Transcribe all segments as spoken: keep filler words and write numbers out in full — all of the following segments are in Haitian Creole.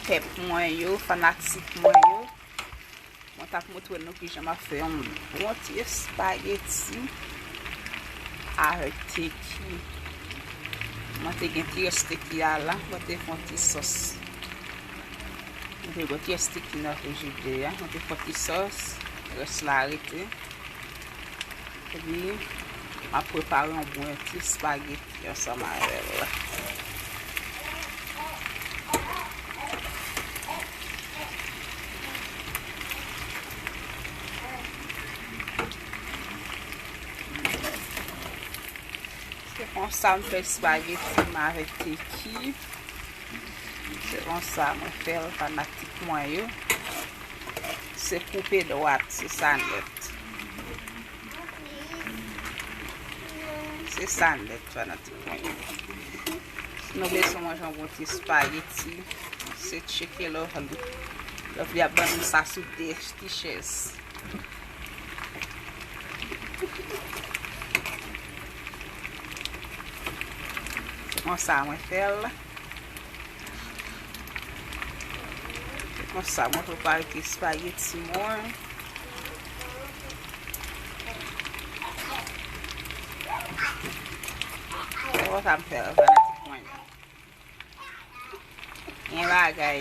Pèp mwen yo, fanatik mwen yo, mwen t ap montre nou kijan m ap fè yon bon ti espageti avèk teki. Mwen te gen ti rès teki a la, mwen te fè yon ti sòs. Mwen te gen ti rès teki nan frijidè a, mwen te fè yon ti sòs, rès la rete. Epi, m ap prepare yon bon ti espageti ansanm avè l. Se konsa m fè espageti m avèk teki. Se konsa mwen fè l, fanatik mwen yo. Se koupe dwat, se sa nèt. Se sa nèt, fanatik mwen yo. Si nou bezwen manje yon bon ti espageti, se tcheke Lovely. Lovely ap ban nou sa sou de ti chèz. Se konsa mwen fè l. Se konsa mwen prepare ti espageti mwen. Se konsa m fè l, fanatik mwen yo. Gen bagay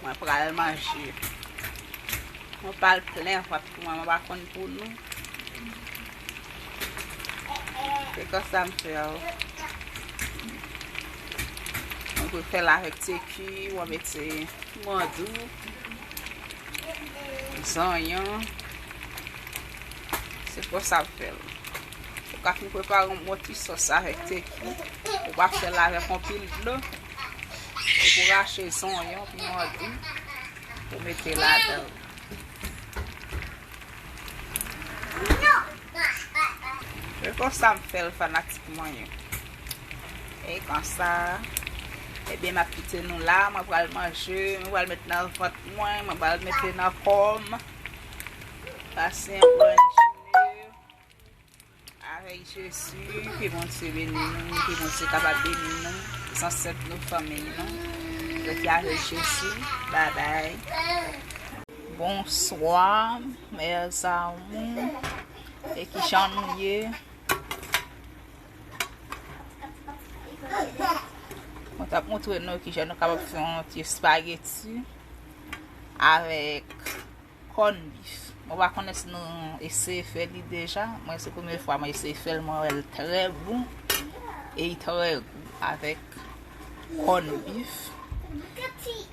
mwen pral manje. Mwen pral plen vant pou mwen, mwen pa konn pou nou. Se konsa m fè l. Mwen pou fè l avèk teki, mwen mete piman dou, zonyon. Se konsa m fè l. Ou ka fin prepare yon bon ti sòs avèk teki. Ou pa fè l avèk yon pil dlo. Ou pou rache zonyon, piman dou. Ou mete ladan l. E konsa m fè l, fanatik mwen yo. E konsa. Ebyen, m ap kite nou la. Mwen pral manje. Mwen pral met nan vant mwen. Mwen pral mete nan kò m. Pase yon bòn jounen avèk Jezi. Ke Bondye beni nou. Ke Bondye kapab beni nou. Zansèt nou, fanmi nou. Rete avèk Jezi. Babay. Bonswa, mes amours. E kijan nou ye? Mwen t ap montre nou kijan nou kapab fè yon ti espageti avèk corned beef. Mwen pa konnen si nou eseye fè li deja. Mwen se premye fwa mwen eseye fè l, mwen wè l trè bon e li trè gou avèk corned beef.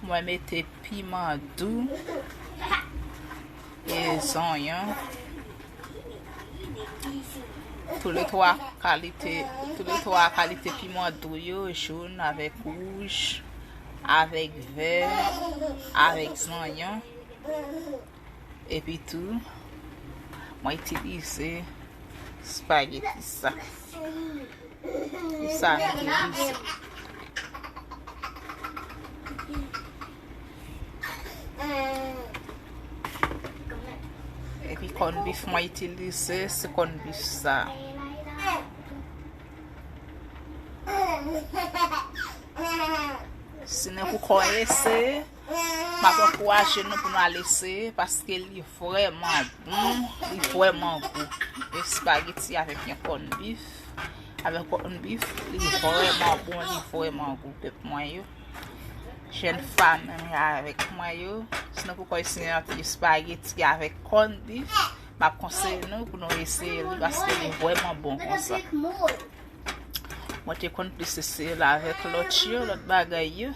Mwen mete piman dou e zonyon. Tou le twa kalite, tou le twa kalite piman dou yo, jòn avèk wouj, avèk vè, avèk zonyon. Epi tou, mwen itilize espageti sa. Sa m itilize. Epi corned beef mwen itilize, se corned beef sa. Si nou poko eseye, m ap ankouraje nou pou nou al eseye, paske li vrèman bon, li vrèman gou. Espageti avèk yon corned beef, avèk corned beef, li vrèman bon, li vrèman gou, pèp mwen yo. Jèn fanmi avèk mwen yo, si nou poko eseye yon ti espageti avèk corned beef, m ap konseye nou pou nou eseye li, paske li vrèman bon konsa. Mwen te konn plis eseye l avèk lòt yo, lòt bagay yo.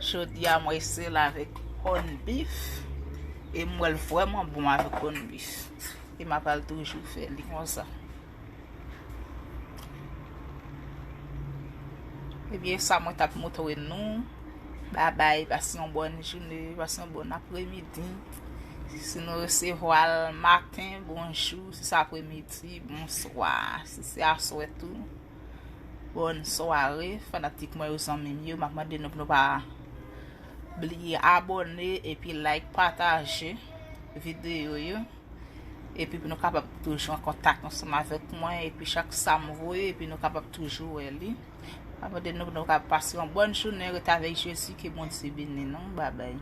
Jodi a, mwen eseye l avèk corned beef. E m wè l vrèman bon avèk corned beef. E m apral toujou fè li konsa. Ebyen, sa mwen t ap montre nou. Babay, pase yon bòn jounen, pase yon bòn apremidi. Si nou resevwa l maten, bonjou. Si se apremidi, bonswa. Si se aswè tou, bòn sware. Fanatik mwen yo, zanmi m yo, m ap mande nou pou nou pa bliye abòne epi like, pataje videyo yo. Epi pou nou kapab toujou an kontak ansanm avèk mwen, epi chak sa m voye, epi nou kapab toujou wè li. Mwen mande nou, nou kapab pase yon bòn jounen, rete avèk Jezi, ke Bondye beni nou, babay.